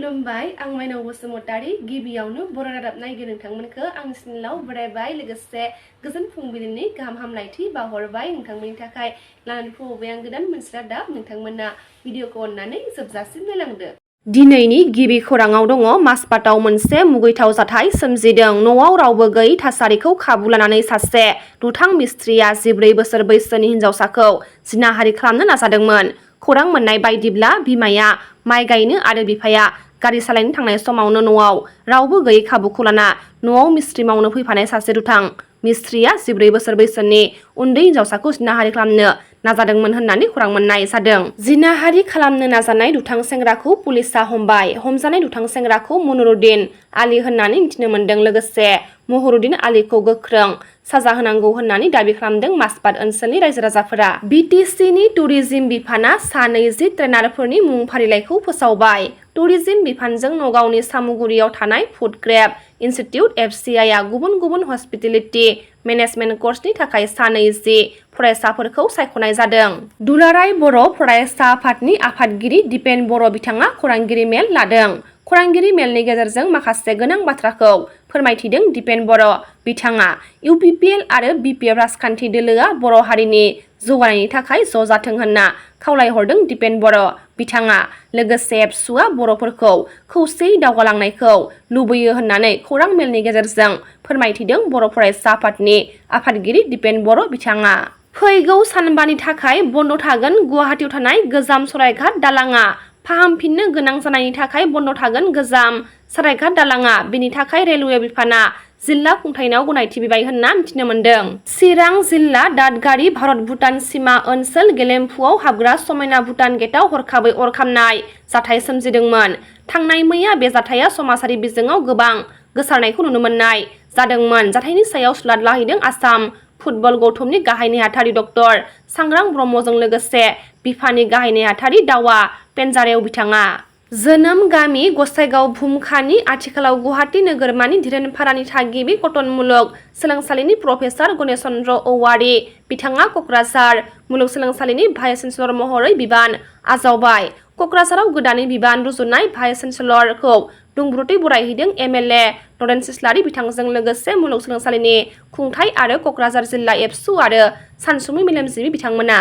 खुलुमबाय आं माइनाव बसुमतारी गिबियावनो बर' रादाब नायगिरि नोंथांमोनखौ आंनि चेनेलाव बरायबाय लोगोसे गोजोन फुंबिलिनि गाहाम हामलायथि बावहरबाय नोंथांमोननि थाखाय लानानै फैबाय आं गोदान मोनसे रादाब नोंथांमोना भिडिअखौ अननानै जोबजासिम नायलांदो। दिनैनि गिबि खौराङाव दङ माजबाटआव मोनसे मुगैथाव जाथाय सोमजिदों। न'आव रावबो गैयै थासारिखौ खाबु लानानै सासे दुथां मिस्ट्रिया 14 बोसोर बैसोनि हिनजावसाखौ जिनाहारि खालामनो नाजादोंमोन। खौरां मोननाय बायदिब्ला बिमाया माइ गायनो आरो बिफाया गारि सालायनो थांनाय समावनो न'आव रावबो गैयै खाबुखौ लाना न'आव मिस्ट्रि मावनो फैफानाय सासे दुथां मिस्ट्रिया 14 बोसोर बैसोनि उन्दै हिनजावसाखौ जिनाहारि खालामनो नाजादोंमोन होननानै खौरां मोननाय जादों। जिनाहारि खालामनो नाजानाय दुथां सेंग्राखौ पुलिसा हमबाय। हमजानाय दुथां सेंग्राखौ मनुरुद्दिन आली होननानै मिथिनो मोन्दों। लोगोसे महरुद्दिन आलीखौ गोख्रों साजा होनांगौ होननानै दाबि खालामदों माजबाट ओनसोलनि रायजो राजाफोरा। बिटिसिनि टुरिजिम बिफाना सा 20 ट्रेनारफोरनि मुं फारिलाइखौ फोसावबाय। टुरिजिम बिफानजों नगावनि सामुगुरियाव थानाय फुड क्रेफ्ट इनस्टिट्यूट (FCI) गुबुन गुबुन हस्पिटेलिटी मेनेजमेन्ट कर्सनि थाखाय सा 20 फरायसाफोरखौ सायख'नाय जादों। दुलाराय बर' फरायसा आफादनि आफादगिरि दिपेन बर' बिथाङा खौरांगिरि मेल लादों। खौरांगिरि मेलनि गेजेरजों माखासे गोनां बाथ्राखौ फोरमायथिदों दिपेन बर' बिथाङा। UPPL आरो BPF राजखान्थि दोलोआ बर' हारिनि जौगानायनि थाखाय ज' जाथों होनना खावलायहरदों दिपेन बर' बिथाङा। लोगोसे एबसुआ बर'फोरखौ खौसेयै दावगालांनायखौ लुबैयो होननानै खौरां मेलनि गेजेरजों फोरमायथिदों बर' फरायसा आफादनि आफादगिरि दिपेन बर' बिथाङा। फैगौ सानबानि थाखाय बन्द थागोन गुवाहाटीआव थानाय गोजाम सरायघाट दालाङा। फाहामफिननो गोनां जानायनि थाखाय बन्द थागोन गोजाम सरायघाट दालाङा। बेनि थाखाय रेलवे बिफाना जिल्ला खुंथायनाव गनायथि बिबाय होनना मिथिनो मोन्दों। चिरां जिल्ला दादगारि भारत-भुटान सिमा ओनसोल गेलेमफुआव हाबग्रा समायना भुटान गेटआव हरखाबै अर खामनाय जाथाय सोमजिदोंमोन। थांनाय मैया बे जाथाया समाजारि बिजोङाव गोबां गोसारनायखौ नुनो मोननाय जादोंमोन। जाथायनि सायाव सुलाद लाहैदों आसाम फुटबल गौथुमनि गाहाय नेहाथारि डक्टर सांग्रां ब्रह्मजों लोगोसे बिफानि गाहाय नेहाथारि दावा पेनजारेव बिथाङा। जोनोम गामि गसाइगाव भुमखानि आथिखालाव गुवाहाटी नोगोरमानि धीरेनपारानि थागिबि कटन मुलुग सोलोंसालिनि प्रफेसार गणेश चन्द्र औवारी बिथाङा क'क्राझार मुलुगसोलोंसालिनि भाइस चेन्सेलर महरै बिबान आजावबाय। क'क्राझाराव गोदानै बिबान रुजुनाय भाइस चेन्सेलरखौ दुंब्रुदै बरायहैदों MLA नरेन इस्लारि बिथांजों लोगोसे मुलुगसोलोंसालिनि खुंथाय आरो क'क्राझार जिल्ला एबसु आरो सानसुमै मेलेमजिबि बिथांमोना।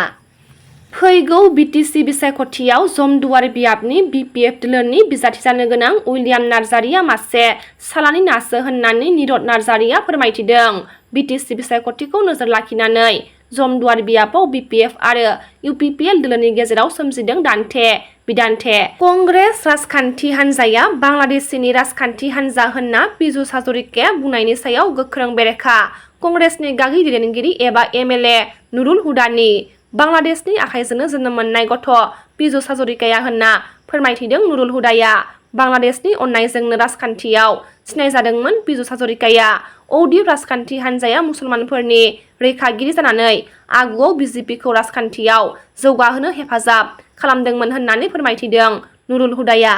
फैगौ बिटिसि बिसायख'थियाव जमदुवार बियाबनि BPF दोलोनि बिजाथि जानो गोनां उइलियाम नार्जारिया मासे सालानि नासो होननानै निरद नार्जारिया फोरमायथिदों। बिटिसि बिसायख'थिखौ नोजोर लाखिनानै जमदुवार बियाबाव BPF आरो UPPL दोलोनि गेजेराव सोमजिदों दान्थे बिदान्थे। कंग्रेस राजखान्थि हान्जाया बांलादेशिनि राजखान्थि हान्जा होनना पिजुस हाजरिकाया बुंनायनि सायाव गोख्रों बेरेखा। कंग्रेसनि गागि दैदेनगिरि एबा MLA नुरुल हुदानि बांलादेशनि आखाइजोंनो जोनोम मोननाय गथ' पिजुस हाजरिकाया होनना फोरमायथिदों नुरुल हुदाया। बांलादेशनि अननायजोंनो राजखान्थियाव सिनायजादोंमोन पिजुस हाजरिकाया। औदिप राजखान्थि हान्जाया मुसलमानफोरनि रैखागिरि जानानै आगुआव BJPखौ राजखान्थियाव जौगाहोनो हेफाजाब खालामदोंमोन होननानै फोरमायथिदों नुरुल हुदाया।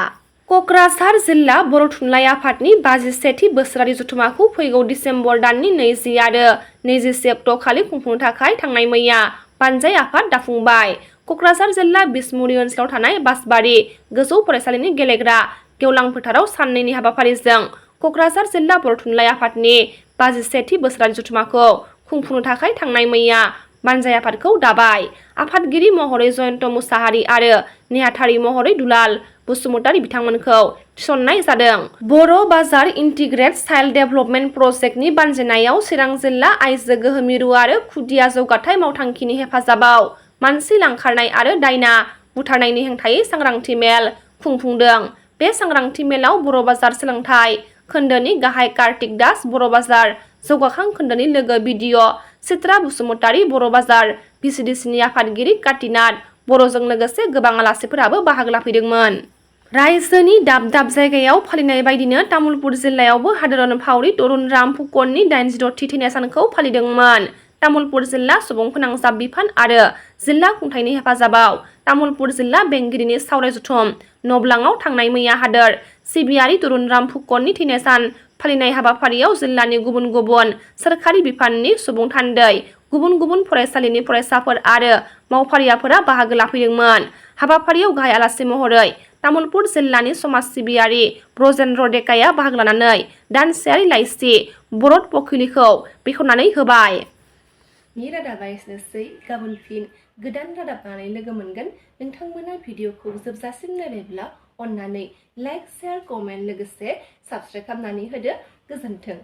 क'क्राझार जिल्ला बर' थुनलाइ आफादनि 51थि बोसोरारि जथुम्माखौ फैगौ डिसेम्बर दाननि 20 आरो 21 अक्ट'खालि खुंफुंनो थाखाय थांनाय मैया बानजाय आफाद दाफुंबाय। क'क्राझार जिल्ला बिसमुरि ओनसोलाव थानाय बासबारि गोजौ फरायसालिनि गेलेग्रा गेवलां फोथाराव साननैनि हाबाफारिजों क'क्राझार जिल्ला बर' थुनलाइ आफादनि 51थि बोसोरारि जथुम्माखौ खुंफुंनो थाखाय थांनाय मैया बानजाय आफादखौ दाबाय। आफादगिरि महरै जयन्त मुसाहारि आरो नेहाथारि महरै दुलाल बसुमतारी बिथांमोनखौ थिसननाय जादों। बर' बाजार इन्टिग्रेटेड चाइल्ड डेभेलपमेन्ट प्रजेक्टनि बानजायनायाव चिरां जिल्ला आइजो गोहो मिरु आरो खुदिया जौगाथाय मावथांखिनि हेफाजाबाव मानसि लांखारनाय आरो दायना बुथारनायनि हेंथायै सांग्रांथि मेल खुंफुंदों। बे सांग्रांथि मेलाव बर' बाजार सोलोंथाइ खोन्दोनि गाहाय कार्तिक दास, बर' बाजार जौगाखां खोन्दोनि लोगो BDO चित्रा बसुमतारी, बर' बाजार VCDCनि आफादगिरि कातिनाथ बर'जों लोगोसे गोबां आलासिफोराबो बाहागो लाफैदोंमोन। रायजोनि दाब दाब जायगायाव फालिनाय बायदिनो तामुलपुर जिल्लायावबो हादोरारि फावरि तरुणराम फुकननि 86थि थैनाय सानखौ फालिदोंमोन। तामुलपुर जिल्ला सुबुं फोनांजाब बिफान आरो जिल्ला खुंथायनि हेफाजाबाव तामुलपुर जिल्ला बेंगिरिनि सावराय जथुम नबलाङाव थांनाय मैया हादोर सिबियारि तरुणराम फुकननि थैनाय सान फालिनाय हाबाफारियाव जिल्लानि गुबुन गुबुन सोरखारि बिफाननि सुबुं थान्दै गुबुन गुबुन फरायसालिनि फरायसाफोर आरो मावफारियाफोरा बाहागो लाफैदोंमोन। हाबाफारियाव गाहाय आलासि महरै तामुलपुर जिल्लानि समाज सिबियारि ब्रजेन्द्र डेकाया बाहागो लानानै दानसेयारि लाइसि बरड पखिलिखौ बेखेवनानै होबाय। रादाबा एसेनोसै, गाबोन फिन गोदान रादाब लानानै लोगो मोनगोन। नोंथांमोना भिडिअखौ जोबजासिम नायबायब्ला अन्नानै लाइक, शेयार, कमेन्ट लोगोसे साबस्क्राइब खालामनानै होदो। गोजोन्थों।